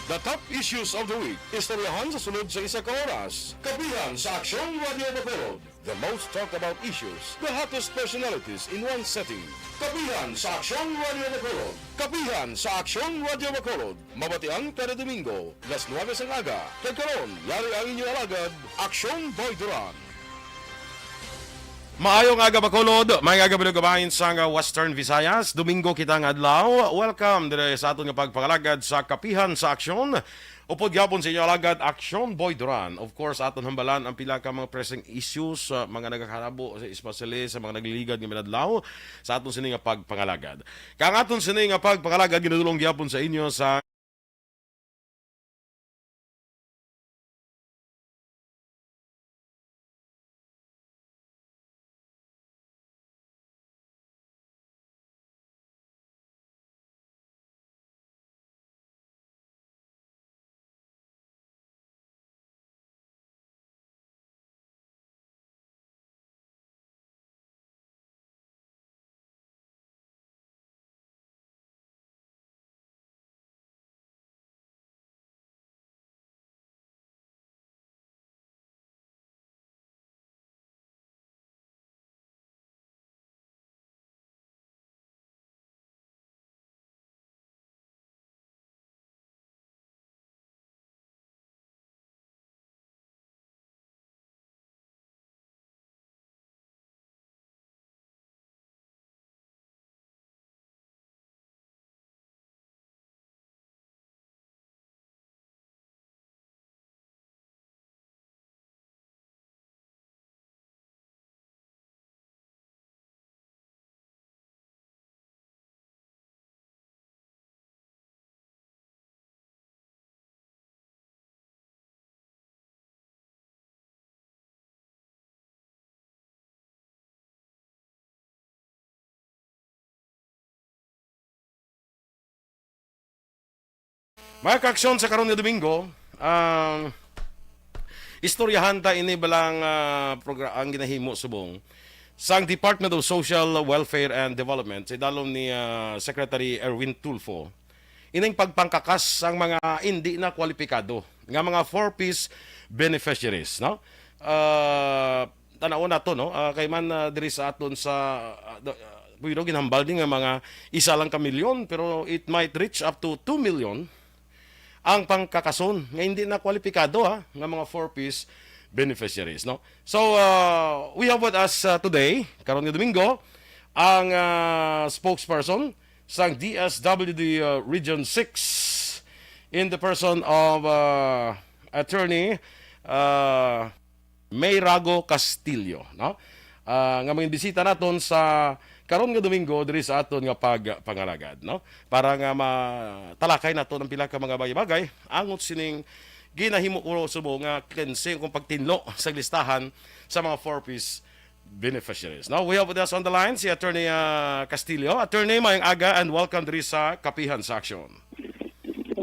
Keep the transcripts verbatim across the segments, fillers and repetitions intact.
The top issues of the week. Istoryahan sa sulod sa isa ka oras. Kapihan sa Aksyon Radio Bacolod. The most talked about issues, the hottest personalities in one setting. Kapihan sa Aksyon Radio Bacolod. Kapihan sa Aksyon Radio Bacolod. Mabatian kada Domingo, las nuebe sang aga. Kag karon, yari ang inyo alagad, Aksyon Boy Duran. Maayong aga, Bacolod. Maayong aga, mga kababayan sa nga Western Visayas. Domingo kita nga adlaw. Welcome dire sa aton nga pagpangalagad sa Kapihan sa Aksyon. Upod gyapon sa inyo alagad, Aksyon Boy Duran. Of course, aton hambalan ang pila ka mga pressing issues, uh, mga nagakarabo sa especially sa mga nagliligad nga mga adlaw sa aton sini nga pagpangalagad. Kang aton sini nga pagpangalagad, ginadulong gyapon sa inyo sa Mga kaaksyon, sa karon nga Domingo, ang istoryahan ta ini balang, ah, progra-, ang ginahimo subong sang Department of Social Welfare and Development sa idalom ni, ah, Secretary Erwin Tulfo, ining pagpangkakas sang mga indi na kwalipikado nga mga four Ps beneficiaries, no? Ah, tan-awon nato, no? Ah, kay man, ah, diri sa aton sa, ah, do-, ah, Buiro, ginhambal din nga mga isa lang ka milyon, pero it might reach up to two million ang pangkakason nga hindi na kwalipikado, ha, nga mga four Ps beneficiaries, no? So, uh, we have with us, uh, today, karon nga Domingo, ang, uh, spokesperson sang D S W D, uh, Region six in the person of, uh, Attorney, uh, May Rago Castillo, no? Ah, nga mga bisita naton sa karon nga Domingo diri sa aton nga pagpangalagad, no? Para nga matalakay naton ang pila ka mga bagay-bagay angot sining ginahimo ko subong nga cleansing kung pagtinlo sa listahan sa mga four Ps beneficiaries. Now, we have with us on the line si Attorney, ah, Castillo. Attorney, maayong aga and welcome diri sa Kapihan sa Aksyon.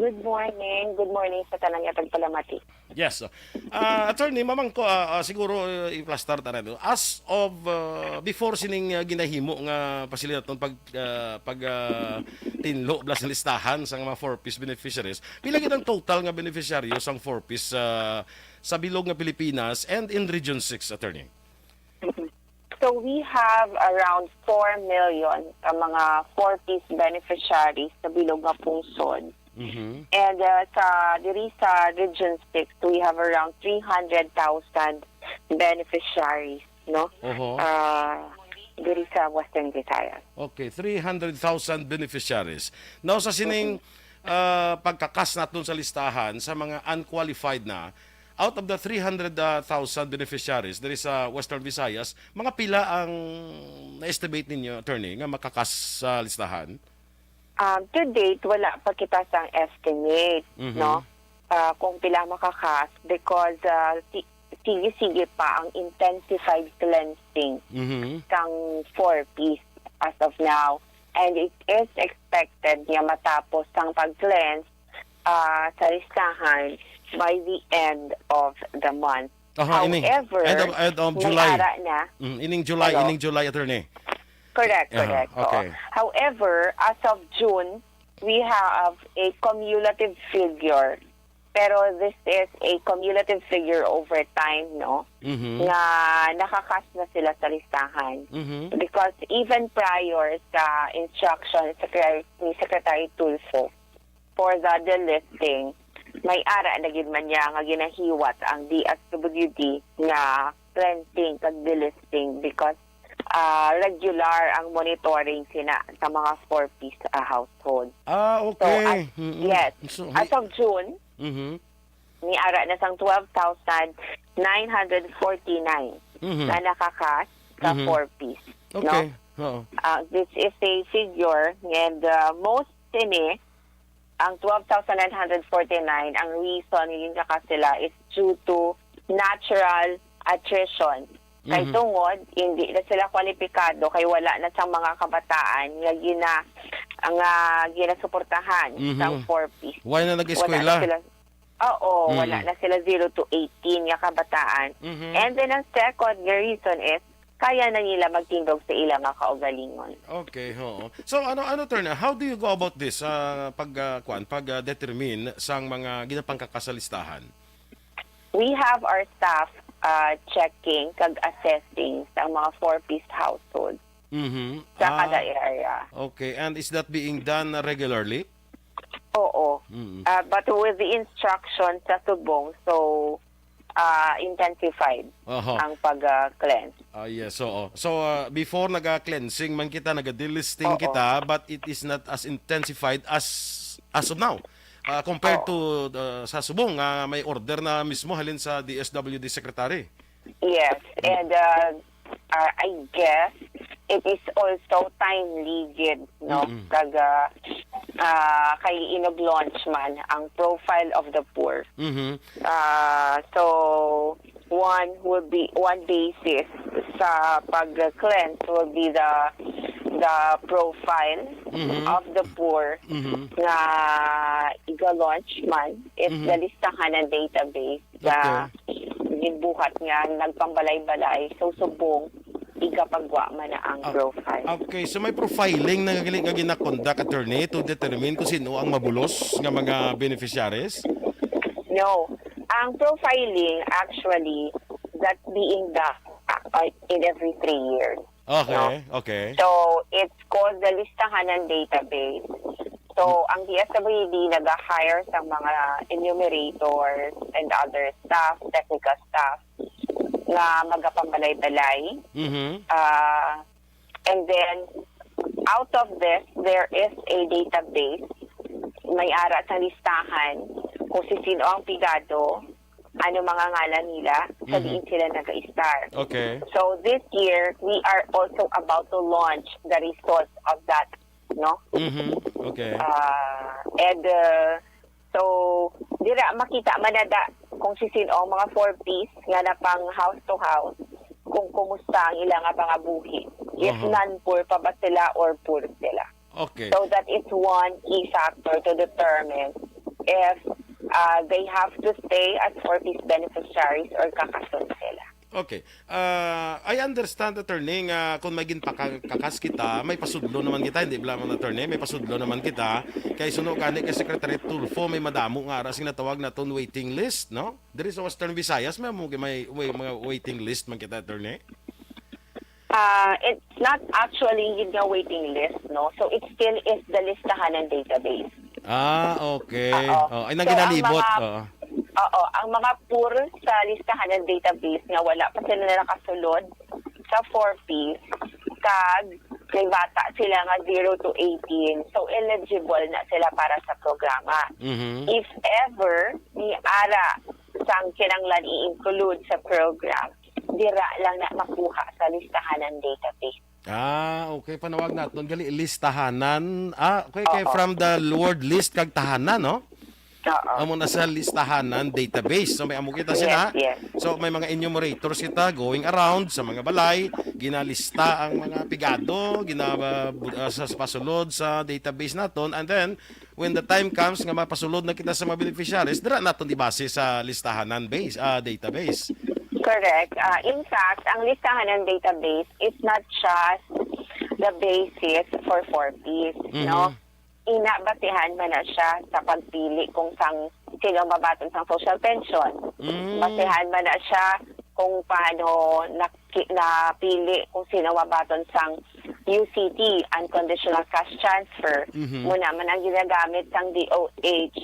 Good morning. Good morning sa tanan nga tagpalamati. Yes. Ah, attorney, mamang ko, ah, ah, siguro, uh, iplastar ta na, no? As of, uh, before sining, uh, ginahimo nga pasilinaton pag, uh, pag, uh, tinlo bala sa listahan sa mga four Ps beneficiaries, pila gid ang total nga beneficiaryo sang four Ps, uh, sa bilog nga Pilipinas and in Region six, attorney? So we have around four million ka mga four Ps beneficiaries sa bilog nga pungsod. Mhm. And, uh, sa, diri sa Region six, we have around three hundred thousand beneficiaries, no? Oho. Uh, diri sa Western Visayas. Okay, three hundred thousand beneficiaries. Now, sa sining, Mhm. uh, pagkakas naton sa listahan sa mga unqualified na, out of the three hundred thousand beneficiaries diri sa Western Visayas, mga pila ang na-estimate ninyo, attorney, nga makakas sa listahan? Um, to date, wala pa kita sang estimate, Mhm. no? Ah, kung pila makakas because, ah, si-, sige-sige pa ang intensified cleansing Mhm. sang four Ps as of now. And it is expected nga matapos sang pag-cleanse, ah, sa listahan by the end of the month. Aha, ining However, end of, end of may July. ara na. Mm, ining July, Hello? ining July, attorney. Correct, Aha, correct. Oo. okay. However, as of June, we have a cumulative figure. Pero this is a cumulative figure over time, no? Mhm. Nga naka-cast na sila sa listahan. Mhm. Because even prior sa instruction sa Secretary, ni Secretary Tulfo for the delisting, may ara na gid man niya nga ginahiwat ang D S W D nga cleansing kag delisting because ah, regular ang monitoring sina sa mga four Ps a household. Ah, So, okay. as, Mm-mm. yes, So, as hi- of June, Mhm. niara na sang twelve thousand nine hundred forty-nine Mhm. na naka-cast sa Mhm. four Ps. Okay. Oo. Ah, this is a figure and uh, most sini, ang twelve thousand nine hundred forty-nine, ang reason nga gin-cast sila is due to natural attrition. Kay Mhm. tungod, hindi na sila kwalipikado kay wala na sang mga kabataan nga gina nga ginasuportahan Mhm. sang four Ps. Why na Wala nag-eskwela? na sila. Oo, Mm. wala na sila zero to eighteen nga kabataan. Mhm. And then ang second nga reason is kaya na nila magtindog sa ila nga kaugalingon. Okay, oo. So ano ano, Attorney, how do you go about this, ah, pag ah, kuan, pag ah, determine sang mga ginapangkaka sa listahan? We have our staff uh, checking kag assessing sa mga four Ps household Mhm. sa Ah, kada area. Okay, and is that being done regularly? Oo. Mm. Uh, but with the instruction sa subong, so uh, intensified Oho. ang pag-cleanse. Ah, yes, oo. So, ah, before naga-cleansing man kita, naga-delisting Oo. kita, but it is not as intensified as as of now. Ah, compared Oo. to uh, sa subong nga may order na mismo halin sa D S W D secretary. Yes, and uh, uh, I guess it is also timely gid, no? Mm-mm. Kag uh, uh, kay inag-launch man ang profile of the poor. Mhm. Uh, so one would be one basis sa pag-cleanse would be the the profile Mhm. of the poor Mhm. nga iga-launch man is Mhm. the listahan and database nga Okay. ginbuhat nga nagpambalay-balay. So subong igapagwa man na ang Ah, profile. Okay, so may profiling na gali nga ginakondak, attorney, to determine kung sino ang mabulos nga mga beneficiaries? No. Ang profiling, actually, that's being done uh, in every three years. Okay, okay. So, it's called the listahanan database. So, ang D S W D nag-hire sa mga enumerators and other staff, technical staff, nga magapambalay-balay. Mhm. Ah, and then, out of this, there is a database. May ara sa listahan kung si sino ang pigado, ano mga ngalan nila, sa Mhm. diin sila nag-start. Okay. So this year, we are also about to launch the results of that, no? Mhm. Okay. Ah, and uh, so dira makita man na da kung si sino ang mga four Ps nga na pang house to house, kung kumusta ang ilang nga pangabuhi. If Aha. Non-poor pa ba sila or poor sila. Okay. So that is one key factor to determine if uh, they have to stay as four Ps beneficiaries or kakason sila. Okay. Ah, I understand, attorney, nga kung may ginpakakas kita, may pasudlo naman kita, hindi ba lamang, attorney? May pasudlo naman kita. Kay suno gani kay Secretary Tulfo, may madamo nga ara sing natawag naton waiting list, no? Diri sa Western Visayas, may, may, may mga waiting list man kita, attorney? Uh, it's not actually yun nga waiting list, no? So it still is the listahan ng database. Ah, okay. Oo. Oh, ay, nang So, ang ginalibot. mga- Oo. Oo, ang mga poor sa listahan ng database nga wala pa sila nakasulod sa four Ps, kag may bata sila nga zero to eighteen, so eligible na sila para sa programa. Mhm. If ever may ara sang kinanglan i-include sa program, dira lang na makuha sa listahan ng database. Ah, okay. Panawag naton gali listahanan. Ah, okay, kay Oo. from the word list kag tahanan, no? Oo. Amo na sa listahanan database. So may amo kita sila. Yes, yes. So may mga enumerators kita going around sa mga balay, ginalista ang mga pigado, gina ah, sa, sa pasulod sa database naton, and then when the time comes nga mapasulod na kita sa mga beneficiaries, dira naton ibase sa listahanan base, ah, database. Correct. Uh, in fact, ang listahan ng database is not just the basis for four Ps, Mhm. no? Ina, basihan man na siya sa pagpili kung sang sino mabaton sang social pension. Mm. Basihan man na siya kung paano naki-, napili kung sino mabaton sang U C T, unconditional cash transfer. Mhm. Muna man ang ginagamit sang D O H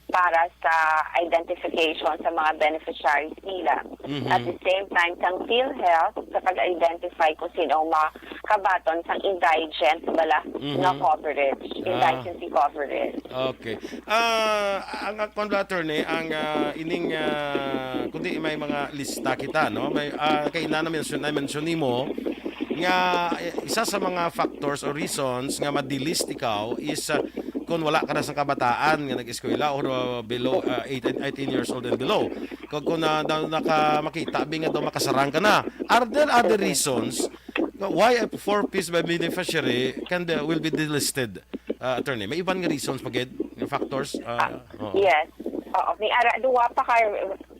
para sa identification sa mga beneficiaries nila. Mhm. At the same time, sang PhilHealth sa pag-identify kung sino ang makabaton sang indigent bala Mhm. nga coverage, Ah. indigency coverage. Okay. Ah, ang akon bala, attorney, ang, ah, ining, ah, kundi may mga lista kita, no? May, ah, kay na mention, na mention nimo nga, eh, isa sa mga factors or reasons nga ma-delist ikaw is, ah, kung wala ka na sa kabataan nga nag-eskwela or, uh, below, uh, eighteen, eighteen years old and below. Kung, kung na, na, naka, makita, bi nga daw makasarang ka na. Are there other reasons why a four Ps by beneficiary can be, will be delisted, uh, attorney? May iban nga reasons pa gid, nga factors? Uh, Ah, oo. Yes. Oo. May ara, duwa pa ka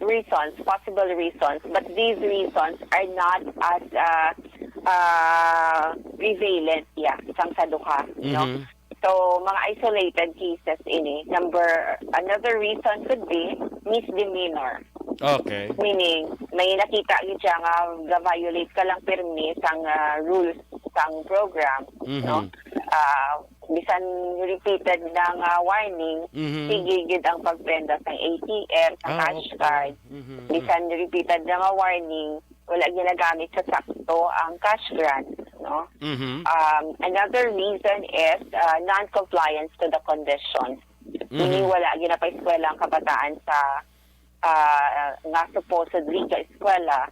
reasons, possible reasons, but these reasons are not as, uh, uh, prevalent, yeah, sang sa duha, no? Mhm. So, mga isolated cases ini. Number, another reason could be misdemeanor. Okay. Meaning, may nakita gid siya nga ga-violate ka lang pirmi sang, ah, rules sang program, Mhm. no? Ah, bisan repeated na nga warning, Mhm. sige gid ang pagprenda sang A T M, sa Ah, cash okay. card. Mhm. Bisan repeated na nga warning, wala ginagamit sa sakto ang cash grant, no? Mhm. Um, another reason is, uh, non-compliance to the condition. Mhm. Meaning, wala ginapaeskwela ang kabataan sa, uh, nga supposedly ka eskwela.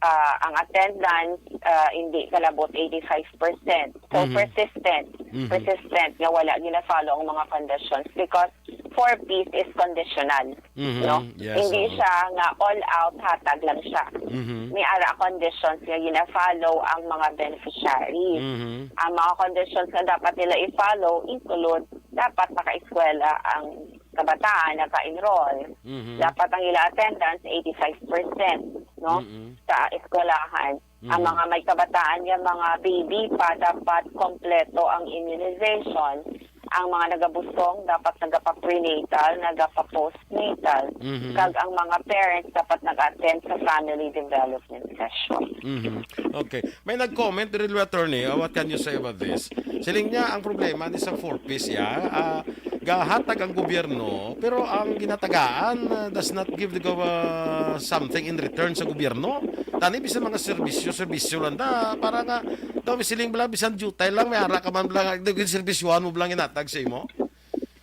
Uh, ang attendance, uh, hindi kalabot eighty-five percent. So, Mhm. persistent. Mhm. Persistent nga wala gina-follow ang mga conditions because four Ps is conditional. Mhm. No? Yes, Hindi oo. siya nga all out hatag lang siya. Mhm. May ara conditions nga gina-follow ang mga beneficiaries. Mhm. Ang mga conditions nga dapat nila i-follow include dapat naka-eskwela ang kabataan, naka-enroll. Mhm. Dapat ang ila attendance eighty-five percent, no? Mhm. Sa eskwelahan. Ang Mhm. mga may kabataan nga mga baby pa, dapat kompleto ang immunization. Ang mga nagabusong dapat nagapa-prenatal, nagapa-postnatal. Mhm. Kag ang mga parents dapat nag-attend sa family development session. Mhm. Okay. May nag-comment diri, attorney. Uh, what can you say about this? Siling niya, ang problema ni sa four Ps, ya, ah, gahatag ang gobyerno, pero ang ginatagaan, uh, does not give the gov-, uh, something in return sa gobyerno. Tani, bisan mga serbisyo, serbisyo lang da, para nga, daw, siling bala, bisan diutay lang, may ara ka man bala, nga, serbisyohan mo bala nga inatag sa imo?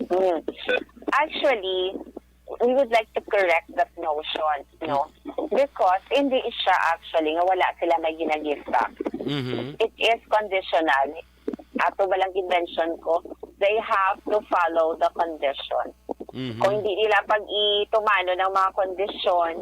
Hmm. Actually, we would like to correct that notion, no? Because hindi siya actually nga wala sila may gina-give back. Mhm. It is conditional. Ato ba lang gi-mention ko, they have to follow the condition. Mhm. Kung hindi nila pag-itumano ng mga kondisyon,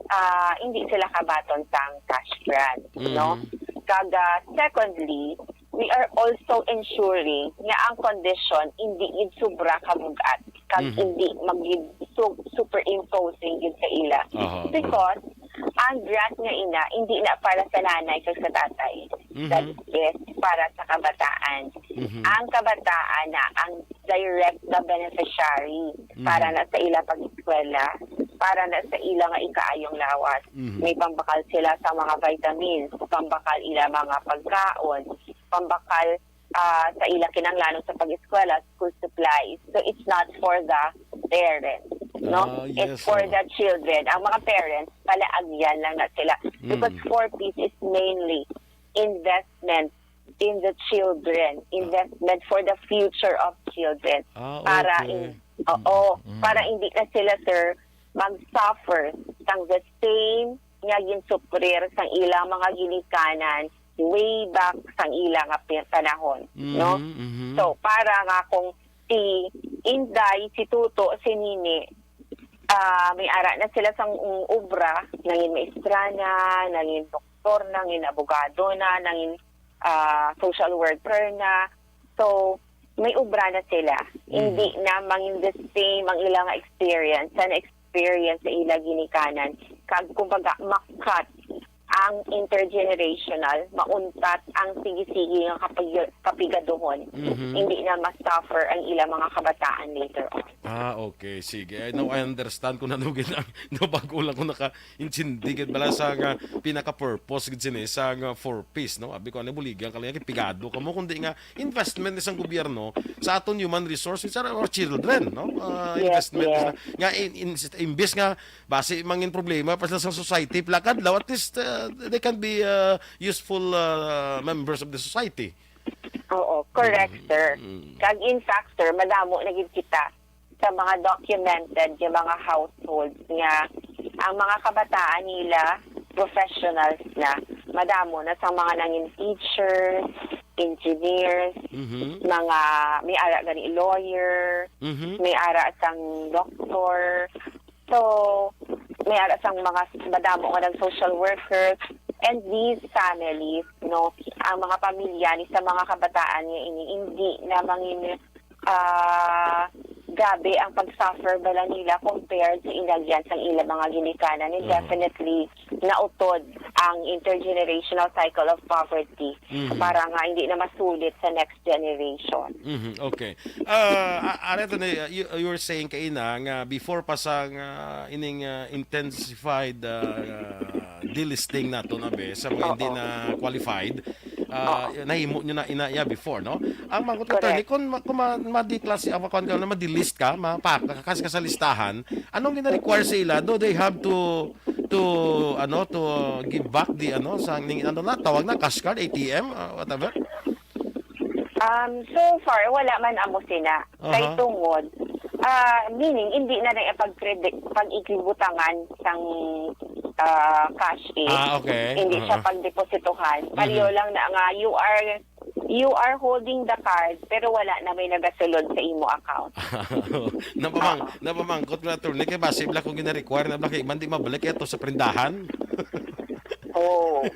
ah, hindi sila kabaton sang cash grant, no? Mhm. Kag, ah, secondly, we are also ensuring nga ang kondisyon hindi gid sobra kabug-at kag Mhm. hindi magid su-, superimposing gid sa ila. Aha, aha. Because ang grant nga ina hindi na para sa nanay kag sa tatay. Mhm. That is para sa kabataan. Mhm. Ang kabataan na ang direct na beneficiary Mhm. para na sa ila pag-eskwela, para na sa ila nga ikaayong lawas. Mhm. May pambakal sila sa mga vitamins, pambakal ila mga pagkaon, pambakal, ah, sa ila kinahanglanon sa pag-eskwela, school supplies. So, it's not for the parents, no? Ah, yes, It's for oo. the children. Ang mga parents, palaagyan lang na sila. Because Mm. four Ps is mainly investment in the children, investment for the future of children. Ah, Para okay. in-, oo, Mm. para hindi na sila, sir, mag-suffer sang the same nga ginsuprir sang ilang mga ginikanan way back sang ilang nga pi-, panahon, no? Mhm, mhm. So, para nga kung si Inday, si Tuto, si Nini, ah, may ara na sila sang, mm, obra, nangin maestra na, nangin doktor na, nangin abogado na, nangin, ah, social worker na. So, may obra na sila. Mhm. Hindi na mangin the same ang ilang experience sa na-experience sa ila ginikanan. Kag, kumbaga, makat ang intergenerational, mauntat ang sige-sige nga kapag-, kapigaduhon. Mhm. Hindi na ma-suffer ang ilang mga kabataan later on. Ah, okay. Sige. I know, I understand kung ano gid ang, no, bago lang ko naka-intindi gid bala sa nga pinaka-purpose gid sini sa nga Four Ps, no? Abi ko, ano, buligan ka lang, pigado ka mo, kundi nga investment ni sang gobyerno sa aton human resource, which are our children, no? Ah, Yes, investment yes. na, nga in, in, imbes nga basi mangin problema pa sila sa society, pila ka adlaw, at least, uh, they can be, uh, useful, uh, members of the society. Oo, correct, Mm, sir. mm. Kag in fact, sir, madamo na gid kita sa mga documented nga mga households nga ang mga kabataan nila professionals na. Madamo na sa mga nangin teachers, engineers, Mhm. mga may ara gani lawyer, Mhm. may ara sang doktor. So, may ara sang mga madamo nga nag social workers. And these families, no, ang mga pamilya ni sa mga kabataan nga ini, hindi na mangin, ah, grabe ang pag-suffer bala nila compared sa inagyan sang ilang mga ginikanan. And Oo. definitely, nautod ang intergenerational cycle of poverty Mhm. para nga hindi na masulit sa next generation. Mhm, okay. Ah, a-, ano to ni, uh, you, you were saying kaina nga before pa sa nga ining, uh, intensified, uh, uh, delisting nato na be sa mga hindi Oo. na qualified, uh, Oo. nahimo nyo na ina iya before, no? Ang mga Correct. attorney, kung ma-, kung ma-, ma-declass-, ah, kung ano, ma-delist ka, mapa-, kas ka sa listahan, anong gina-require sa ila? Do they have to, to, ano, to give back the, ano, sa ning, ano na, tawag na, cash card, A T M, uh, whatever? Um, so far, wala man amo sina. Kay Aha. tungod, ah, meaning, hindi na na ipag-credit, pag-ikibutangan sang, ah, cash, eh. Ah, okay. Hindi siya Aha. pagdepositohan. Mhm. Pareho lang na nga, you are, you are holding the card, pero wala na may nagasulod sa imo account. Napamang-, Oo. napamangkot ko na, attorney, kay basi bala kung gina-require na bala kay man di mabalik ito sa prindahan. Oh.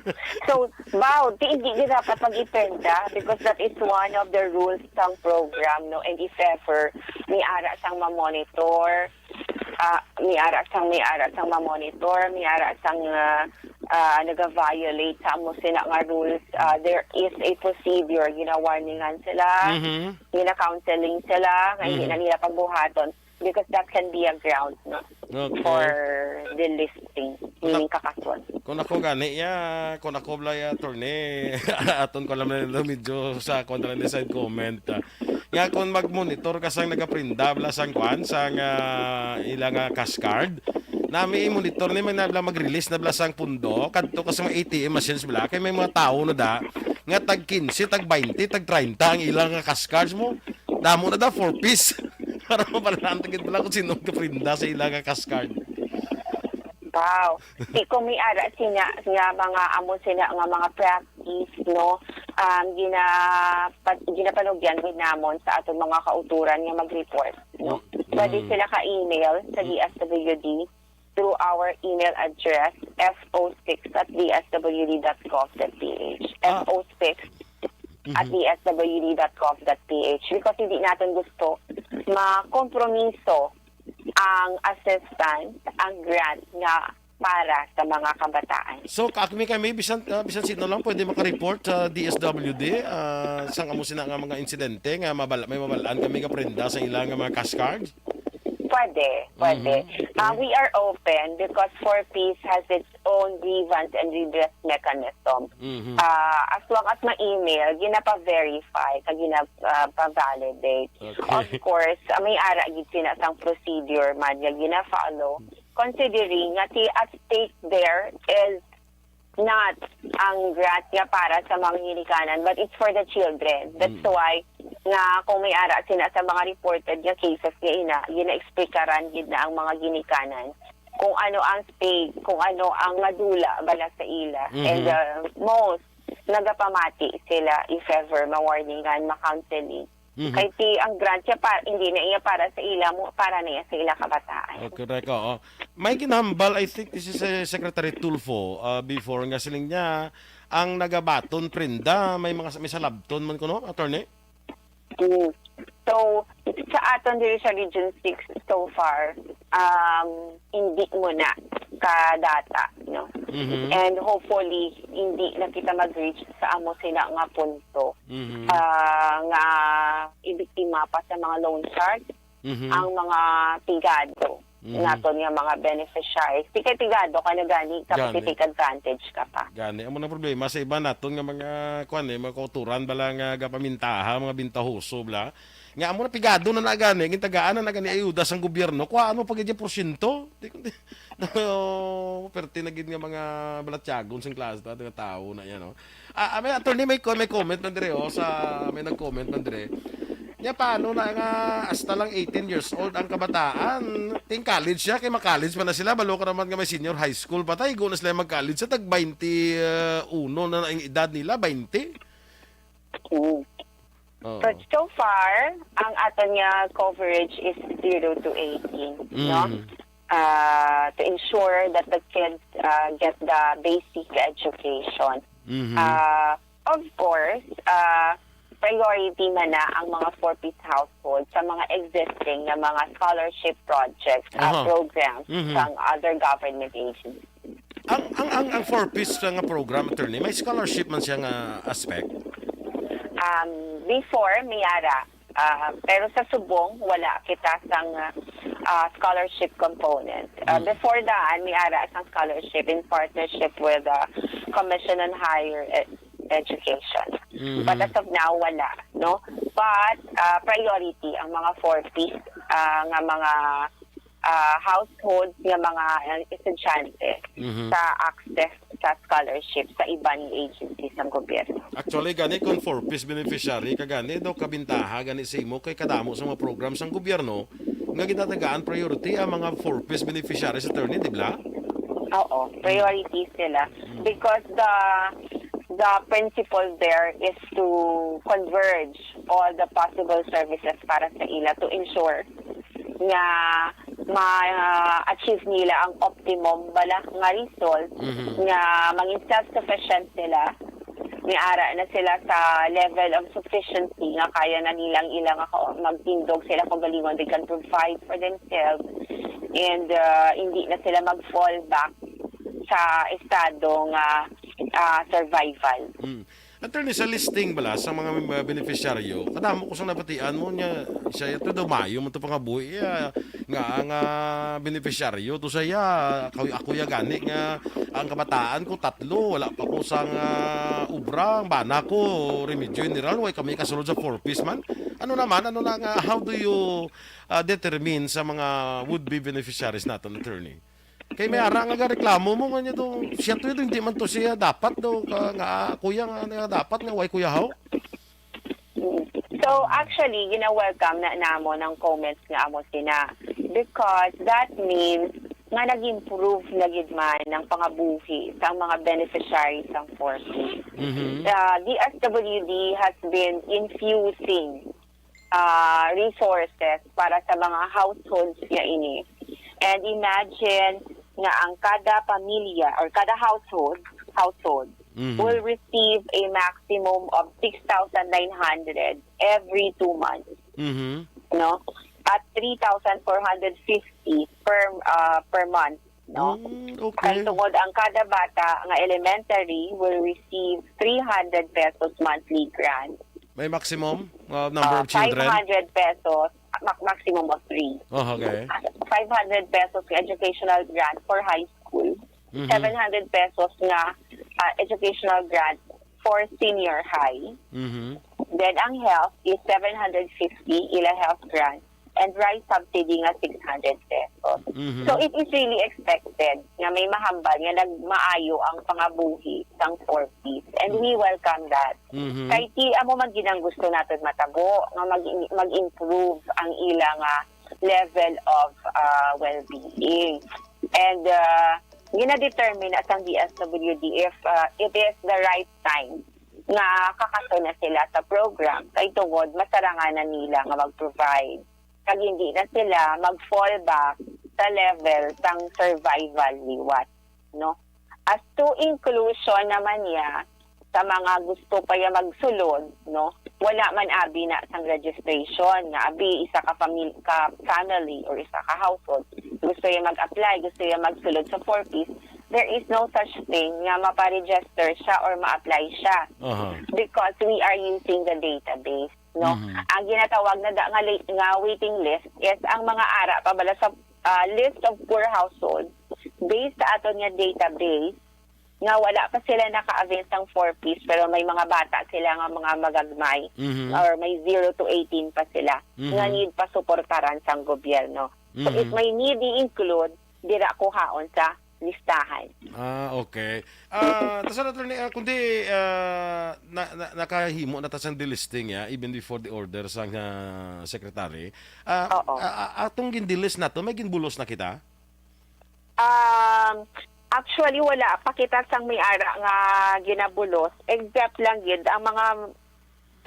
So, wow, di, di, di dapat mag-ipenda because that is one of the rules sang program, no? And if ever, may ara sang ma-monitor, ah, may ara sang, may ara sang ma-monitor, may ara sang, ah, ah, naga-violate sa amo sina nga rules, ah, there is a procedure, gina-warningan sila, Mhm. gina-counseling sila, nga hindi Mhm. na nila pagbuhaton. Because that can be a ground, no, Okay. for delisting, meaning kakaswon. Kung ako gani, ya, kung ako bala, ya, attorney, aton ko lang na medyo sa kontra ni side comment, ah. Nga kung mag-monitor ka sang nagaprinda, bala sang kwan, sang, ah, ila nga cash card, nami i-monitor ni, may na bala mag-release na bala sang pundo, kadto ka sa mga A T M machines bala, kay may mga tawo na da, nga tag quince, tag twenty, tag treinta ang ilang nga cash cards mo. Damo na da, four Ps. Para mabalaan ta gid bala kung sino ang kaprinda sa ila nga cash card. Wow. Di ko may ara sina nga mga amo sina nga mga practice, no? Um, gina-, pa-, ginapanugyan gid namon sa aton mga kauturan nga mag-report, no? Mm. Pwede Mm. sila ka-email sa Mm. D S W D through our email address, F O six at D S W D dot gov dot P H. Ah. F O six at Mhm. D S W D dot gov dot P H, because hindi natin gusto makompromiso ang assistance, ang grant nga para sa mga kabataan. So, kami, kami, bisan, ah, bisan sino lang pwede makareport sa D S W D, ah, sang amo sina nga mga insidente nga mabal-, may mabalaan kami nga prenda sa ilang nga mga cash cards? Pwede, pwede. Mhm. Ah, we are open because Four Ps has its own grievance and redress mechanism. Mhm. Ah, as long as ma-email, ginapa-verify, kag gina-, ah, pa-validate. Okay. Of course, ah, may ara gid sina sang procedure man nga gina-follow, considering nga ti-, at stake there is not ang grant nga para sa mga ginikanan, but it's for the children. That's Mm. why nga kung may ara sina sa mga reported nga cases nga ina, gina-explikaran gid na ang mga ginikanan kung ano ang stake, kung ano ang madula bala sa ila. Mhm. And, uh, most nagapamati sila if ever ma-warningan, ma-counseling. Mhm. Kay ti ang grant siya pa, hindi na iya para sa ila mo, para na iya sa ila kabataan. Oh, correct, oo. May ginahambal, I think this is, uh, Secretary Tulfo, uh, before, nga siling niya, ang nagabaton prenda, may mga, may salabton man kuno, attorney? Mm. So, sa aton diri sa Region six so far, um, hindi mo na ka data no? Mhm. And hopefully, hindi na kita mag-reach sa amo sina nga punto, Mhm. ah, nga ibiktima pa sa mga loan shark Mhm. ang mga pigado Mhm. naton nga mga beneficiaries. Di kay pigado ka na gani, tapos Gani. i-take advantage ka pa. Gani, amo na problema sa iba naton nga mga, kuwan eh, mga kauturan bala nga gapamintaha, mga bintahoso bala. Nga amo na pigado na na gani, gintagaan na na gani ayuda sang gobyerno, kuhaan mo pa gid yung porsyento. Di ko, no, perti na gid nga mga balatyagon sing klase ta, nga tawo na yan, no? Ah, ah, may attorney, may, may comment man dire, oh, sa, may nag-comment man dire. Nya, paano na nga hasta lang eighteen years old ang kabataan? Ting college siya, kay ma-college pa na sila, balo ka naman nga may senior high school pa, tay, go na sila mag-college sa tag twenty-one na ang edad nila, twenty. Mm. Oo. But so far, ang aton nga coverage is zero to eighteen, no? Mm. Uh, to ensure that the kids uh, get the basic education. Mhm. Uh, of course, uh, priority man na ang mga four Ps household sa mga existing na mga scholarship projects, uh, Aha. programs Mhm. sang other government agencies. Ang, ang, ang, ang four Ps nga program, attorney, may scholarship man siya nga aspect? Um, before, may ara. Ah, pero sa subong, wala kita sang, ah, scholarship component. Ah, Mm. before daan, may ara sang scholarship in partnership with the Commission on Higher Ed- Education. Mhm. But as of now, wala, no? But, ah, priority ang mga four Ps, ah, nga mga, ah, household nga mga, ah, estudyante Mhm. sa access sa scholarship sa iban nga agencies sang gobyerno. Actually, gani kung four Ps beneficiary ka gani, do kabintaha gani sa imo kay kadamo sa mga program sang gobyerno nga ginatagaan priority ang mga four Ps beneficiaries, attorney, di ba? Oo, priorities nila. Mm. Because the the principle there is to converge all the possible services para sa ila to ensure nga ma-achieve nila ang optimum bala nga result, Mhm. nga mangin self-sufficient sila, may ara na sila sa level of sufficiency nga kaya na nilang ilang ako magtindog sila kaugalingon, they can provide for themselves, and, uh, hindi na sila mag-fall back sa estado nga, ah, survival. Mm. Attorney, sa listing bala sa mga, mga beneficiaryo, kadamo ko sang nabatian mo niya, siya ito daw mayo man to pangabuhi, ah, nga ang, ah, beneficiaryo to siya, ako, ako ya gani nga ang kabataan ko tatlo, wala pa ko sang, ah, ubra, ang bana ko Remedyo General, way kami kasulod sa four Ps man. Ano naman, ano na nga, how do you, ah, determine sa mga would-be beneficiaries naton, attorney? Kay may ara nga gareklamo mo nga niya to, siya to, hindi man to siya dapat daw ka, nga kuya nga, nga dapat nga way kuya haw. Mm. So, actually, gina-welcome na namon ang comments nga amo sina, because that means nga nag-improve na gid man ang pangabuhi sang mga beneficiaries sang four Ps. Mhm. The D S W D has been infusing, ah, resources para sa mga households nga ini. And imagine nga ang kada pamilya or kada household, household Mhm. will receive a maximum of six thousand nine hundred every two months, Mhm. no? At three thousand four hundred fifty per, ah, per month, no? Mm, okay. Kay tungod ang kada bata nga elementary will receive three hundred pesos monthly grant. May maximum, uh, number Ah, of children? Five hundred pesos, ma-, maximum of three. Oh, okay. Ah, five hundred pesos nga educational grant for high school. Mhm. Seven hundred pesos nga, ah, educational grant for senior high. Mhm. Then ang health is seven hundred fifty ila health grant. And rice subsidy nga six hundred pesos. Mhm. So, it is really expected nga may mahambal nga nagmaayo ang pangabuhi sang four Ps. And we welcome that. Mhm. Kay ti amo man gid ang gusto naton matabo, nga mag-, mag-improve ang ila nga level of, ah, well-being. And, ah, gina-determine na sang D S W D if, ah, it is the right time nga kakato na sila sa program, kay tungod masarangan na nila nga mag-provide, kag hindi na sila mag-fall back sa level sang survival liwat, no? As to inclusion naman niya sa mga gusto pa ya magsulod, no? Wala man abi na sang registration nga abi isa ka famil-, ka family or isa ka household gusto ya mag-apply, gusto ya magsulod sa four Ps, there is no such thing nga maparegister siya or ma-apply siya. Aha. Because we are using the database, no? Mhm. Ang ginatawag na da-, nga, li-, nga waiting list is ang mga ara pa bala sa, ah, list of poor households based sa aton nga database nga wala pa sila naka-avail sang four Ps, pero may mga bata sila nga mga magagmay Mhm. or may zero to eighteen pa sila nga Mhm. need pa suportaran sang gobyerno. So, if Mhm. may need i-include, dira kuhaon sa listahan. Ah, okay. Ah, ta, Sir Attorney, ah, kundi, ah, na, na, nakahimo na ta sang delisting, ya, even before the order sang, ah, secretary. Ah, Oo. ah, ah, atong gindelist nato, may ginbulos na kita? Um, actually, wala pa kita sang may ara nga ginabulos, except lang gid ang mga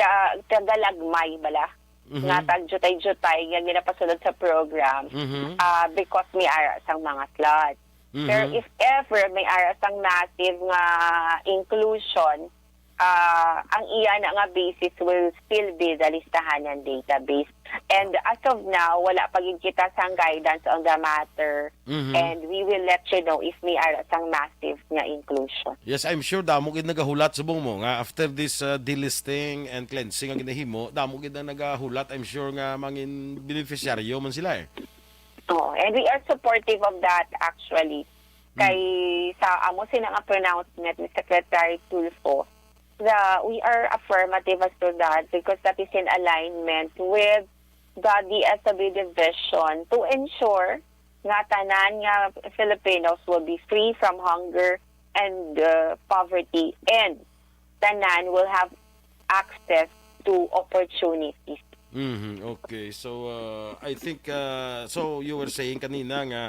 ta-, tagalagmay bala Mhm. nga tagjutay-jutay nga ginapasulod sa program, Mhm. ah, because may ara sang mga slots. Pero Mhm. if ever may ara sang massive nga inclusion, ah, ang iya na nga basis will still be the listahanan database. And as of now, wala pa gid kita sang guidance on the matter. Mhm. And we will let you know if may ara sang massive nga inclusion. Yes, I'm sure damo gid nagahulat, subong mo, nga after this, uh, delisting and cleansing ang ginahimo, damo gid ang nagahulat, I'm sure nga mangin beneficiaryo man sila, eh. Oo, and we are supportive of that, actually. Hmm. Kay sa amo sina nga pronouncement ni Secretary Tulfo, the, we are affirmative as to that because that is in alignment with the D S W division to ensure nga tanan nga Filipinos will be free from hunger and, uh, poverty, and tanan will have access to opportunities. Mhm, okay. So, uh, I think, uh, so you were saying kanina nga,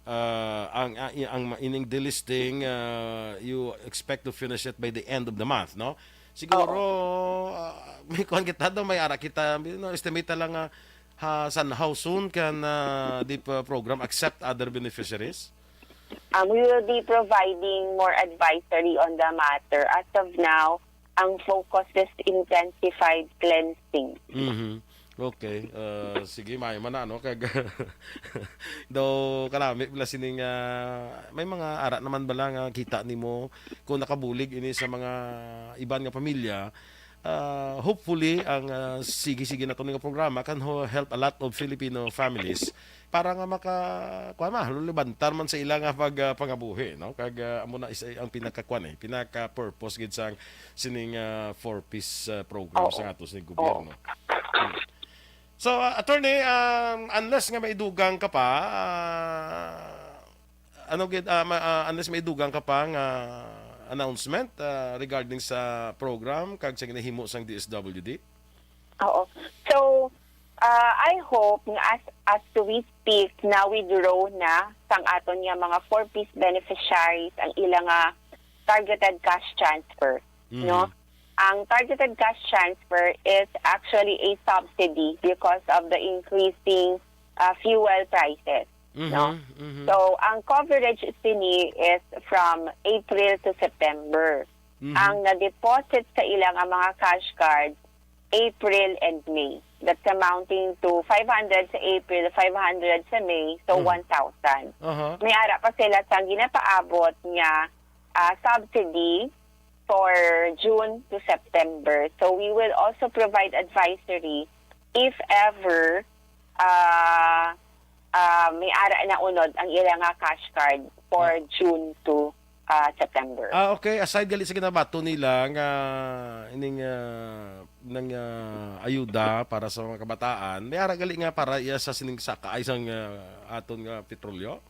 uh, ang, uh, i-, ang ma-, ining delisting, uh, you expect to finish it by the end of the month, no? Siguro, Oo. uh, may kuwan kita daw, may ara kita, you know, estimate lang nga, ha, san, how soon can, uh, the p-, program accept other beneficiaries? Um, we will be providing more advisory on the matter. As of now, ang focus is intensified cleansing. Mhm. Okay. Uh, sige, maayo man na, no? Kag daw kanami pala sining, ah, may mga ara naman bala nga kita nimo kung nakabulig ini sa mga iban nga pamilya. Ah, hopefully, ang, ah, sige-sige nato nga programa can ho-, help a lot of Filipino families para nga maka, kuwan, mahalulibantar man sa ila nga pag, ah, pangabuhi, no? Kag, ah, amo na is, ang pinakakuwan, eh, pinaka-purpose gid sang sining, ah, four Ps, ah, program Oo. sa ato sa gobyerno. Oo. Hmm. So, ah, attorney, um, unless nga may dugang ka pa, ah, ano gid, ah, ma-, ah, unless may dugang ka pa nga announcement, ah, regarding sa program kag sa ginahimo sang D S W D? Oo. So, ah, I hope nga as, as we speak, na-withdraw na sang aton nga mga four Ps beneficiaries ang ila nga targeted cash transfer, Mhm. no? Ang targeted cash transfer is actually a subsidy because of the increasing, ah, fuel prices, Mhm, no? mhm. So, ang coverage sini is from April to September. Mhm. Ang na-deposit sa ila nga mga cash cards, April and May. That's amounting to five hundred sa April, five hundred sa May, so Mhm. one thousand. Aha. May ara pa sila sang ginapaabot nga, ah, subsidy for June to September. So we will also provide advisory if ever, ah, ah, may ara na unod ang ila nga cash card for Ah. June to, ah, September. Ah, okay. Aside gali sa ginabaton nila nga ining, ah, nang, ah, ayuda para sa mga kabataan, may ara gali nga para iya sa sining saka ay sang, ah, aton nga petrolyo?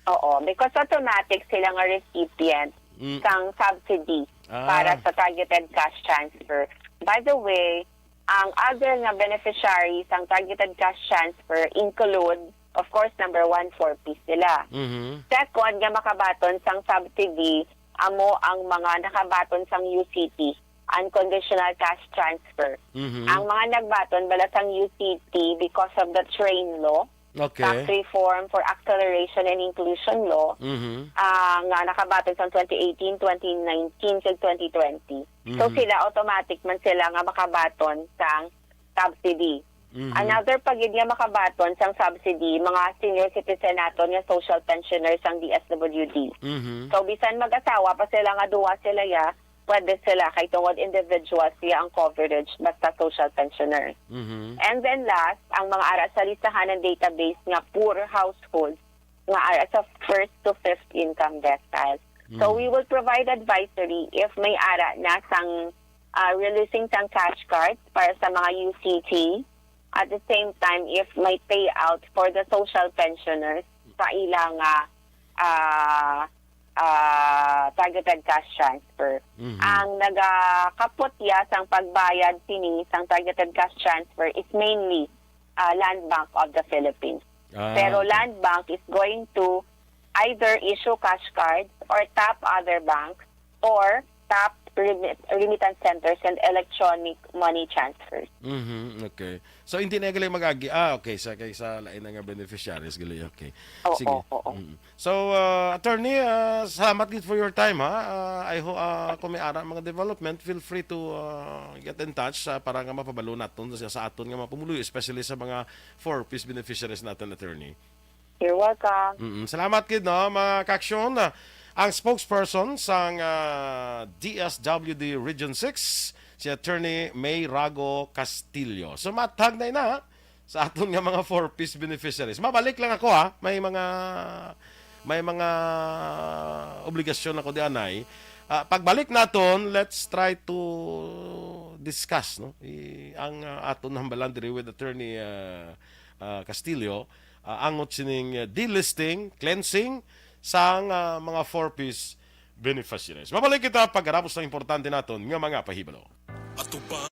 Oo, because automatic sila nga recipient Mm. sang subsidy Ah. para sa targeted cash transfer. By the way, ang other nga beneficiary sang targeted cash transfer include, of course, number one, four Ps sila. Mhm. Second, nga makabaton sang subsidy, amo ang mga nakabaton sang U C T, unconditional cash transfer. Mhm. Ang mga nagbaton bala sang U C T because of the train law, Okay. tax reform for acceleration and inclusion law, Mhm. ah, nga nakabaton sang twenty eighteen, twenty nineteen, kag twenty twenty. So, Mhm. sila automatic man sila nga makabaton sang subsidy. Mhm. Another pa gid nga makabaton sang subsidy, mga senior citizen naton nga social pensioners sang D S W D. Mhm. So, bisan mag-asawa pa sila nga duwa sila ya, pwede sila kay tungod individual siya ang coverage basta social pensioner. Mhm. And then last, ang mga ara sa listahan ng database nga poor households nga ara sa first to fifth income decile. So, Mm. we will provide advisory if may ara na sang, ah, releasing sang cash cards para sa mga U C T. At the same time, if may payout for the social pensioners sa ilang, ah, ah, ah, targeted cash transfer. Mhm. Ang nagakaputya sang pagbayad sini sang targeted cash transfer is mainly, ah, Land Bank of the Philippines. Ah, Pero okay. Land Bank is going to either issue cash cards or tap other banks or tap remit-, remittance centers and electronic money transfers. Mhm, okay. So, hindi na gali mag-agi. Ah, okay. Sa, kay sa lain na nga beneficiaries, gali. Okay. Oo, Sige. oo. Mm. So, uh, attorney, uh, salamat gid for your time, ha. Uh, I hope, uh, kung may ara mga development, feel free to, uh, get in touch, uh, para nga mapabalo naton sa, sa aton nga mga pumuluyo, especially sa mga four Ps beneficiaries natin, attorney. You're welcome. Mm, salamat gid, no, mga kaaksyon. Ang spokesperson sang, ah, D S W D Region six, si Attorney May Rago Castillo. So, matag na ina sa aton nga mga four Ps beneficiaries. Mabalik lang ako, ha. May mga, may mga obligasyon ako di anay. Ah, pagbalik naton, let's try to discuss, no? I, ang, ah, aton hambalan diri with Attorney, ah, ah, Castillo, ah, angot sining, ah, delisting, cleansing sang, ah, mga four Ps beneficiaries. Mabalik kita pagkatapos ng importante naton nga mga pahibalo. Atuban.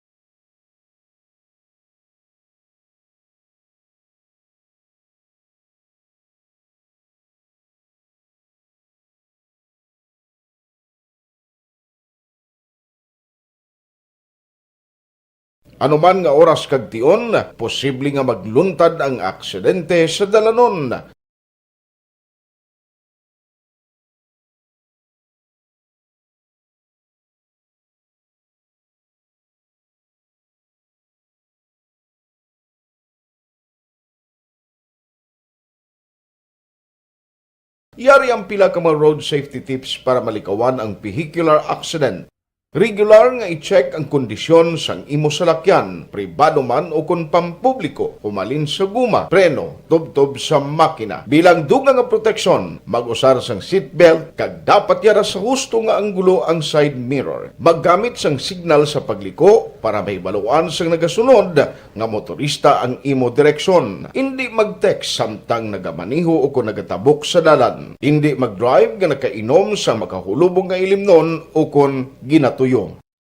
Ano man nga oras kag tion, posible nga magluntad ang aksidente sa dalanon. Yari ang pila ka mga road safety tips para malikawan ang vehicular accident. Regular nga i-check ang kondisyon sang imo salakyan, pribado man o kon pampubliko, humalin sa guma, preno, tubtob sa makina. Bilang dugang nga proteksyon, mag-usar sang seatbelt kag dapat yara sa husto nga anggulo ang side mirror. Maggamit sang signal sa pagliko para mahibaluan sang nagasunod nga motorista ang imo direksyon. Indi mag-text samtang nagamaneho o kon nagatabok sa dalan. Indi mag-drive nga nakainom sa makahulubong nga ilimnon o kon ginatuyo.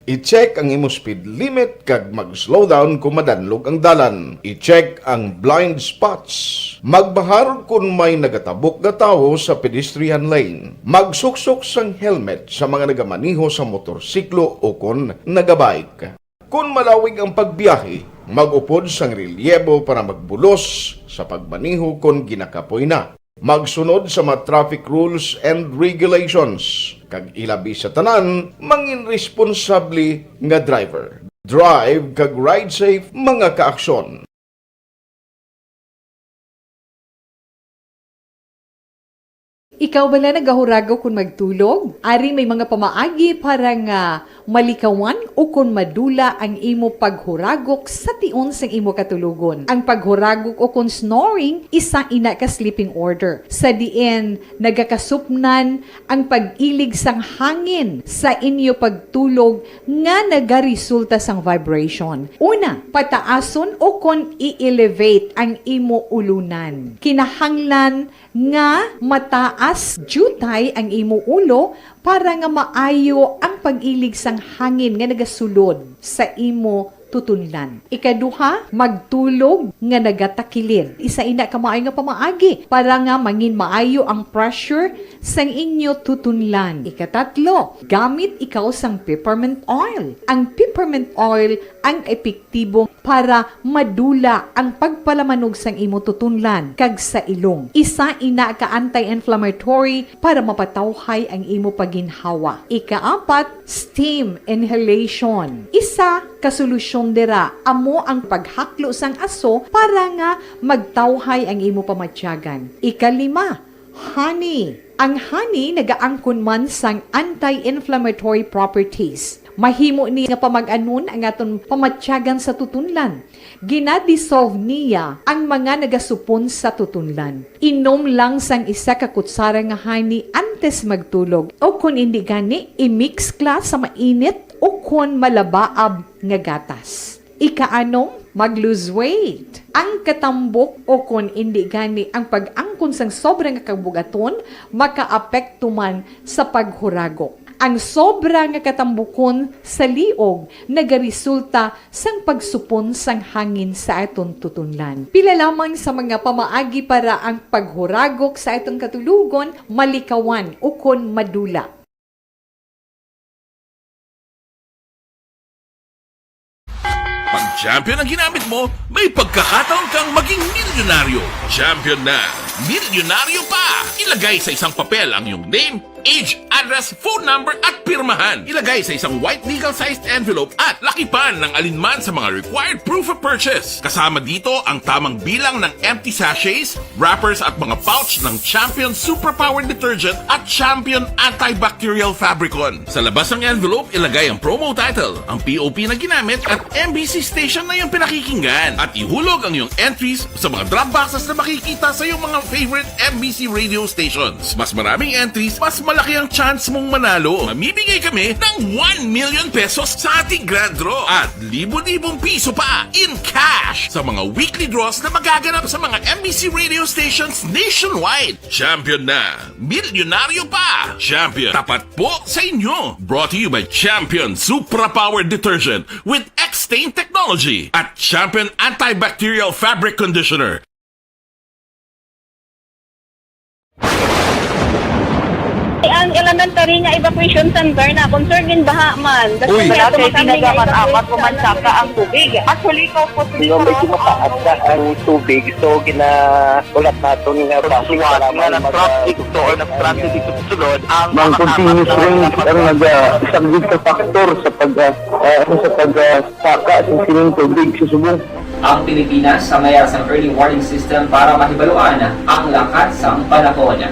I-check ang imo speed limit kag mag-slow down kon madanlog ang dalan. I-check ang blind spots. Magbahar kon may nagatabok nga tawo sa pedestrian lane. Magsuksok sang helmet sa mga nagamaneho sa motorsiklo o kon nagabike. Kon malawig ang pagbiyahe, mag-upod sang relyebo para magbulos sa pagmaneho kon ginakapoy na. Magsunod sa mga traffic rules and regulations, kag ilabi sa tanan, mangin responsable nga driver. Drive kag ride safe, mga kaaksyon. Ikaw bala nagahuragok kon magtulog? Ari may mga pamaagi para nga malikawan o kon madula ang imo paghuragok sa tion sang imo katulogon. Ang paghuragok o kon snoring, isa ina ka sleeping order, sa diin nagakasupnan ang pag-ilig sang hangin sa inyo pagtulog nga nagaresulta sang vibration. Una, pataason o kon i-elevate ang imo ulunan. Kinahanglan nga mataas diutay ang imo ulo para nga maayo ang pag-ilig sang hangin nga nagasulod sa imo tutunlan. Ikaduha, magtulog nga nagatakilid. Isa ina ka maayo nga pamaagi para nga mangin maayo ang pressure sang inyo tutunlan. Ikatatlo, gamit ikaw sang peppermint oil. Ang peppermint oil ang epektibo para madula ang pagpalamanog sang imo tutunlan kag sa ilong. Isa ina ka anti-inflammatory para mapatawhay ang imo pagginhawa. Ikaapat, steam inhalation. Isa ka solusyon dira amo ang paghaklo sang aso para nga magtawhay ang imo pamatyagan. Ikalima, honey. Ang honey nagaangkon man sang anti-inflammatory properties. Mahimo ni nga pamag-anon ang aton pamatyagan sa tutunlan. Gina-dissolve niya ang mga nagasupon sa tutunlan. Inom lang sang isa ka kutsara nga honey antes magtulog, o kon indi gani, i-mix kla sa mainit o kon malabaab nga gatas. Ikaanom, mag-lose weight. Ang katambok o kon indi gani ang pag-angkon sang sobra nga kabugaton makaapekto man sa paghuragok. Ang sobra nga katambukon sa liog nagaresulta sang pagsupon sang hangin sa aton tutunlan. Pila lamang sa mga pamaagi para ang paghuragok sa aton katulogon malikawan ukon madula. Pag champion ang ginamit mo, may pagkakataon kang maging milyonaryo. Champion na, milyonaryo pa! Ilagay sa isang papel ang iyong name, age, address, phone number, at pirmahan. Ilagay sa isang white legal-sized envelope at lakipan ng alinman sa mga required proof of purchase. Kasama dito ang tamang bilang ng empty sachets, wrappers at mga pouch ng Champion Superpower Detergent at Champion Antibacterial Fabricon. Sa labas ng envelope, ilagay ang promo title, ang P O P na ginamit at M B C station na iyong pinakikinggan. At ihulog ang iyong entries sa mga drop boxes na makikita sa iyong mga favorite M B C radio stations. Mas maraming entries, mas malaki ang chance mong manalo. Mamimigay kami ng one million pesos sa ating grand draw at libo-libong piso pa in cash sa mga weekly draws na magaganap sa mga M B C radio stations nationwide. Champion na! Milyonaryo pa! Champion, tapat po sa inyo! Brought to you by Champion Supra Power Detergent with X-Stain Technology at Champion Antibacterial Fabric Conditioner. Ang elementary nga evacuation center na concerned in baha man. Uy. Wala kay tinaga man amat ko man saka ang tubig. Actually, ko po. Medyo mataas na ang tubig, so gina- Ulat naton nga base nga nag-traffic to or nag-traffic dito sa sulod ang mga continuous rain ang nagasaglit sa factor sa pag, ah, ah, ano, sa pag, ah, saka sa sining tubig sa subong. Ang Pilipinas sa mayar sang early warning system para mahibaluan ang lakat sang panahon.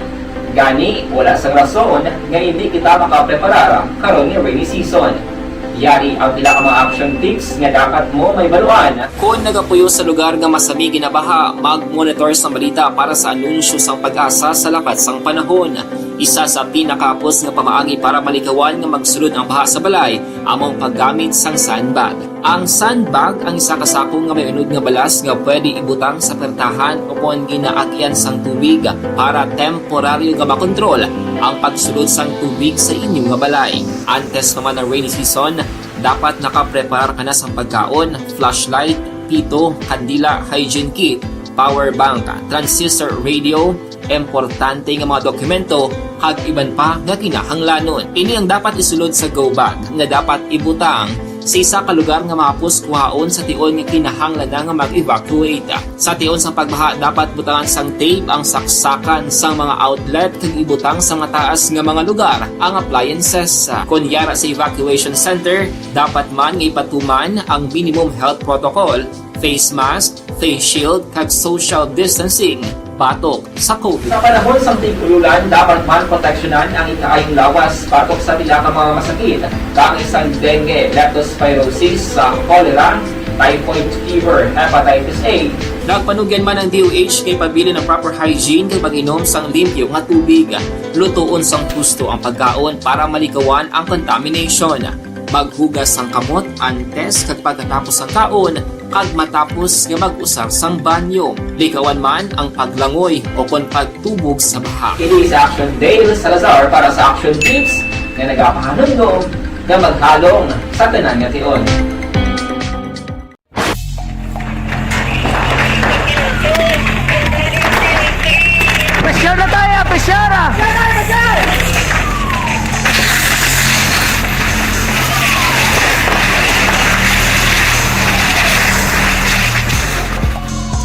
Gani, wala sang rason nga hindi kita makapreparar karon nga rainy season. Yari ang pila ka mga action tips nga dapat mo mahibaluan. Kon nagapuyo sa lugar nga masami ginabaha, mag-monitor sang balita para sa anunsyo sang PAGASA sa lakat sang panahon. Isa sa pinakahapos nga pamaagi para malikawan nga magsulod ang baha sa balay amo ang paggamit sang sandbag. Ang sandbag ang isa ka sako nga may unod nga balas nga pwede ibutang sa pertahan o kon ginaagyan sang tubig para temporaryo nga makontrol ang pagsulod sang tubig sa inyo nga balay. Antes pa man ang rainy season, dapat nakapreparar ka na sang pagkaon, flashlight, pito, kandila, hygiene kit, power bank, transistor radio, importante nga mga dokumento, kag iban pa nga kinahanglanon. Ini ang dapat isulod sa go bag nga dapat ibutang sa isa ka lugar nga mahapos kuhaon sa tion nga kinahanglan na nga mag-evacuate. Sa tion sang pagbaha, dapat butangan sang tape ang saksakan sang mga outlet kag ibutang sa mataas nga mga lugar ang appliances. Kon yara sa evacuation center, dapat man nga ipatuman ang minimum health protocol, face mask, face shield, kag social distancing batok sa COVID. Sa panahon sang tig-ululan, dapat man proteksyonan ang ikaayong lawas batok sa pila ka mga masakit, kaangay sang dengue, leptospirosis, sa cholera, typhoid fever, hepatitis A. Nagpanugyan man ang D O H nga ipabilin ang proper hygiene kag mag-inom sang limpyo nga tubig. Lutoon sang husto ang pagkaon para malikawan ang contamination. Maghugas sang kamot antes kag pagkatapos sang kaon, kag matapos nga mag-usar sang banyo. Likawan man ang paglangoy o kon pagtubog sa baha. Kini si Action Dale Salazar para sa Action Tips nga nagapahanumdom nga maghalong sa tanan nga tion. Pressure na tayo, pressure!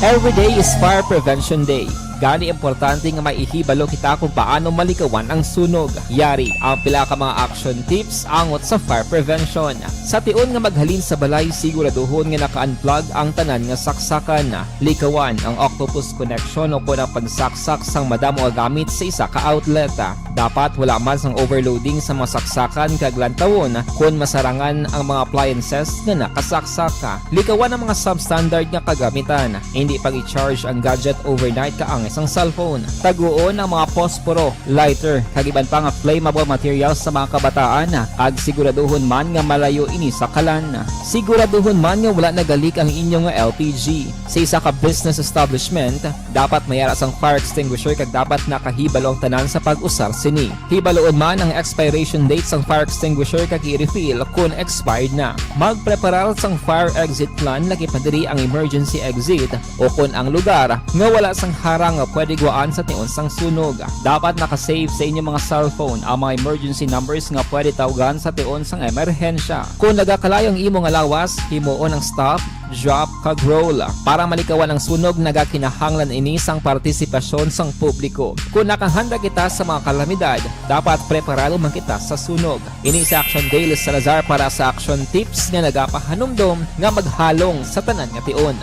Every day is Fire Prevention Day. Gani, importante nga maihibalo kita kung paano malikawan ang sunog. Yari ang pila ka mga action tips angot sa fire prevention. Sa tion nga maghalin sa balay, siguraduhon nga naka-unplug ang tanan nga saksakan. Likawan ang octopus connection o kon ang pagsaksak sang madamo nga gamit sa isa ka outlet. Dapat wala man sang overloading sa mga saksakan kag lantawon kon masarangan ang mga appliances nga nakasaksak. Likawan ang mga substandard nga kagamitan. Hindi pag-i-charge ang gadget overnight kaangay sang cellphone. Taguon ang mga posporo, lighter, kag iban pa nga flammable materials sa mga kabataan, kag siguraduhon man nga malayo ini sa kalan. Siguraduhon man nga wala nagalik ang inyo nga L P G. Sa isa ka business establishment, dapat may ara sang fire extinguisher kag dapat nakahibalo ang tanan sa pag-usar sini. Hibaloon man ang expiration date sang fire extinguisher kag i-refill kon expired na. Magpreparar sang fire exit plan, lakip na diri ang emergency exit, o kon ang lugar nga wala sang harang nga pwede guwaan sa tion sang sunog. Dapat naka-save sa inyo mga cellphone ang mga emergency numbers nga pwede tawgan sa tion sang emerhensya. Kon nagakalayo ang imo nga lawas, himuon ang stop, drop, kag roll. Para malikawan ang sunog, nagakinahanglan ini sang partisipasyon sang publiko. Kon nakahanda kita sa mga kalamidad, dapat preparado man kita sa sunog. Ini si Action Dale Salazar para sa Action Tips nga nagapahanumdom nga maghalong sa tanan nga tion.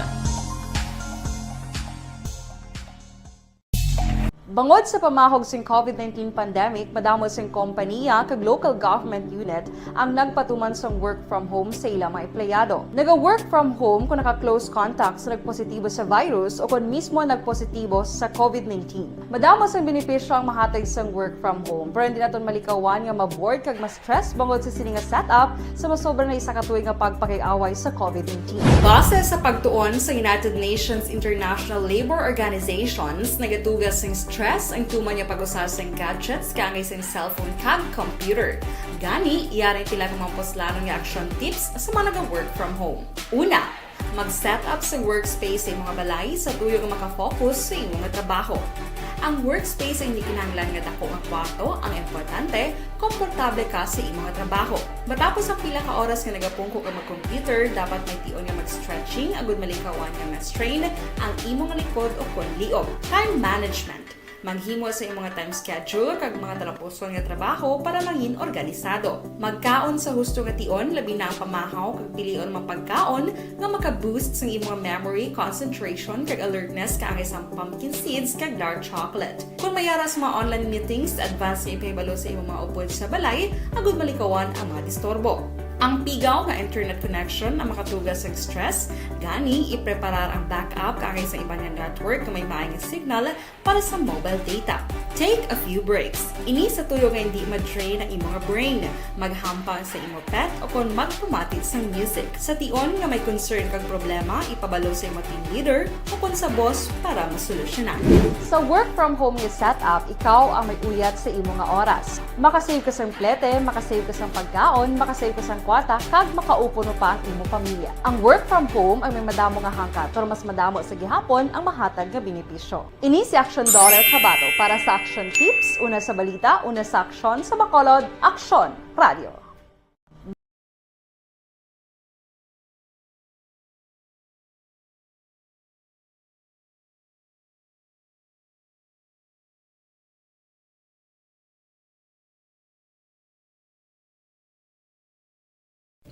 Bangod sa pamahog sing COVID nineteen pandemic, madamo sing kompaniya kag local government unit ang nagpatuman sang work from home sa ila mga empleyado. Naga-work from home kung naka-close contact sa nagpositibo sa virus o kon mismo nagpositibo sa COVID nineteen. Madamo sang benepisyo ang mahatag sang work from home, pero hindi naton malikawan nga ma-bored kag ma-stress bangod sa sini nga setup sa masobra na isa ka tuig nga pagpakig-away sa COVID nineteen. Base sa pagtuon sa United Nations International Labor Organizations, nagatuga sing stress ang tuman nga pag-usar sang gadgets kaangay sang cellphone kag computer. Gani, yari ang pila ka mga puslanon nga action tips sa mga naga-work from home. Una, mag-set up sa workspace sa imong balay sa tuyo nga makafocus sa imong trabaho. Ang workspace ay hindi kinahanglan nga dako nga kwarto, ang importante, komportable ka sa imong trabaho. Matapos ang pila ka oras nga nagapungko ka mag-computer, dapat may tion nga mag-stretching agud malikawan nga ma-strain ang imong likod o kon liog. Time management. Maghimo sa imong time schedule kag mga talapuson nga trabaho para mangin organisado. Magkaon sa husto nga tion, labi na ang pamahaw kag pilion mga pagkaon nga maka-boost sang imong memory, concentration, kag alertness kaangay sang pumpkin seeds kag dark chocolate. Kon may ara sa mga online meetings, advance nga ipahibalo sa imong mga upod sa balay agud malikawan ang mga disturbo. Ang pigaw nga internet connection ang makatuga sang stress, gani ipreparar ang backup kaangay sa iban nga network nga may maayo nga signal para sa mobile data. Take a few breaks. Ini sa tuyo nga hindi ma-drain ang imong brain. Maghampang sa imo pet o kon magpamati sang music. Sa tion nga may concern kag problema, ipabalo sa imo team leader o kon sa boss para masolusyonan. Sa work from home nga setup, ikaw ang may uyat sa imo nga oras. Makasave ka sang plete, makasave ka sang pagkaon, makasave ka sang kwarta, kag makaupod pa ang imo pamilya. Ang work from home ay may madamo nga hangkat, pero mas madamo sa gihapon ang mahatag nga benepisyo. Ini si Action Daughter Kabato para sa Action Tips, una sa balita, una sa aksyon, sa Bacolod, Aksyon Radio.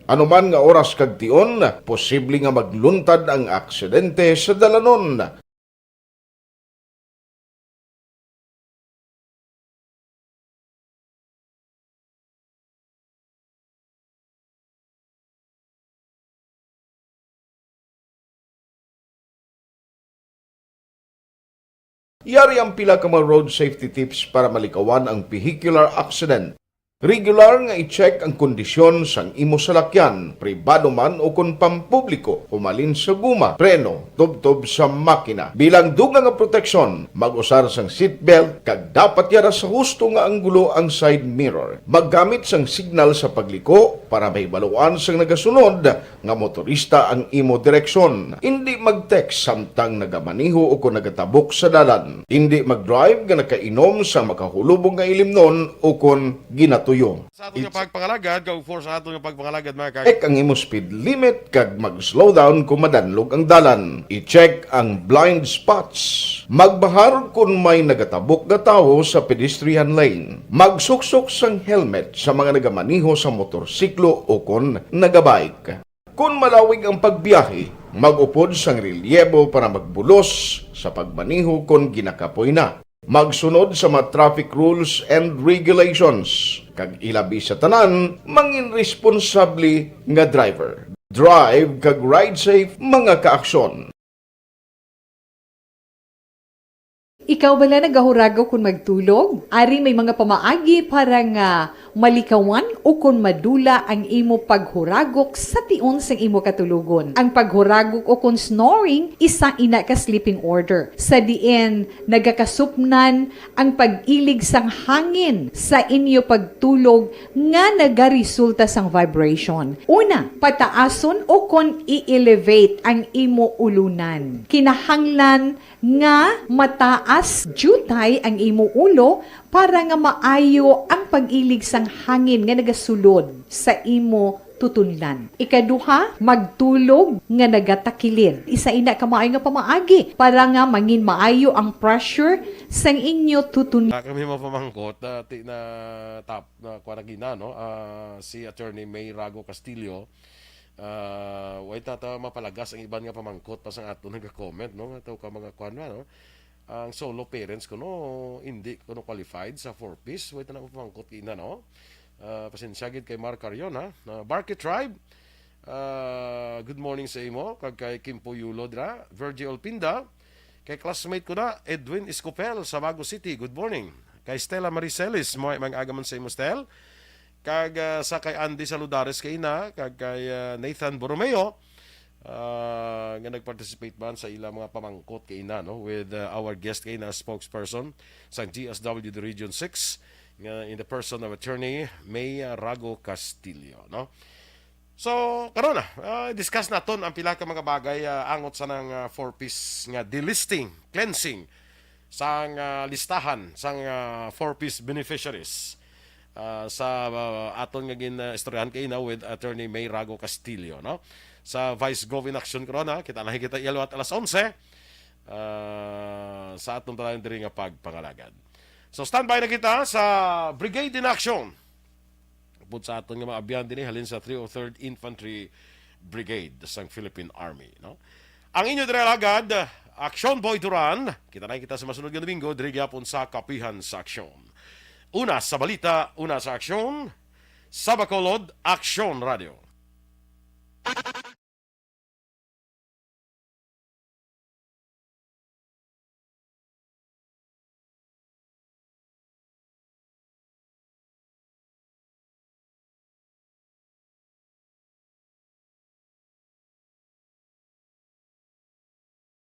Ano man nga oras kag tion, posible nga magluntad ang aksidente sa dalanon. Yari ang pila ka mga road safety tips para malikawan ang vehicular accident. Regular nga i-check ang kondisyon sang imo salakyan, pribado man o kon pampubliko, humalin sa guma, preno, tubtob sa makina. Bilang dugang nga proteksyon, mag-usar sang seatbelt kag dapat yara sa husto nga anggulo ang side mirror. Maggamit sang signal sa pagliko para mahibaluan sang nagasunod nga motorista ang imo direksyon. Indi mag-text samtang nagamaneho o kon nagatabok sa dalan. Indi mag-drive nga nakainom sa makahulubong nga ilimnon o kon ginat- tuyo. Sa aton nga pagpangalagad, kag for sa aton nga pagpangalagad, mga ka- Check ang imo speed limit kag mag-slow down kung madanlog ang dalan. I-check ang blind spots. Magbahar kung may nagatabok nga tawo sa pedestrian lane. Magsuksok sang helmet sa mga nagamaneho sa motorsiklo o kon nagabike. Kon malawig ang pagbiyahe, mag-upod sang relyebo para magbulos sa pagmaneho kon ginakapoy na. Magsunod sa mga traffic rules and regulations, kag ilabi sa tanan, mangin responsable nga driver. Drive kag ride safe, mga kaaksyon. Ikaw bala nagahuragok kon magtulog? Ari may mga pamaagi para nga malikawan o kon madula ang imo paghuragok sa tion sang imo katulogon. Ang paghuragok o kon snoring, isa ina ka sleeping order, sa diin nagakasupnan ang pag-ilig sang hangin sa inyo pagtulog nga nagaresulta sang vibration. Una, pataason o kon i-elevate ang imo ulunan. Kinahanglan nga mataas diutay ang imo ulo para nga maayo ang pag-ilig sang hangin nga nagasulod sa imo tutunlan. Ikaduha, magtulog nga nagatakilid. Isa ina ka maayo nga pamaagi para nga mangin maayo ang pressure sang inyo tutunlan. Ah, kami mapamangkot, ah, ti na tap na kuan na gina, no? Ah, si Attorney May Rago Castillo, ah, way tata mapalagas ang iban nga pamangkot pa sang ato nagka-comment, no? Nga tawag ka mga kuan na, no? Ang solo parents kuno, hindi kuno qualified sa four Ps. Way tana mapamangkot gina, no? Ah, pasensya gid kay Mark Carion, ha? Ah, Barky Tribe, ah, good morning sa imo. Kag kay Kimpo Yulo dira, Virgie Olpinda, kay classmate ko na, Edwin Escopel sa Bago City, good morning. Kay Stella Marie Celis, mo mga agaman sa imo, Stel. Kag, ah, sa kay Andy Saludares kay ina, kag kay, ah, Nathan Borromeo, ah, nga nag-participate man sa ila mga pamangkot kay ina, no, with, ah, our guest kay ina, spokesperson sang G S W D Region six, nga in the person of Attorney May Rago Castillo, no. So, karon na, ah, discuss naton ang pila ka mga bagay, ah, angot sa nang, ah, four Ps nga delisting, cleansing sang, ah, listahan sang, ah, four Ps beneficiaries, ah, sa, ah, aton nga gin, ah, istoryahan kay na with Attorney May Rago Castillo, no? Sa Vice Gov in Action karon, ha? Kita lang kita iyalwat alas onse, ah, sa aton tanan diri nga pagpangalagad. So, standby na kita sa Brigade in Action. Upod sa aton nga mga abyan dinhi halin sa three oh third Infantry Brigade sang Philippine Army, no? Ang inyo diri alagad, Action Boy Duran. Kita na kita sa masunod nga Domingo diri gyapon sa Kapihan sa Aksyon. Una sa balita, una sa aksyon, sa Bacolod, Aksyon Radio.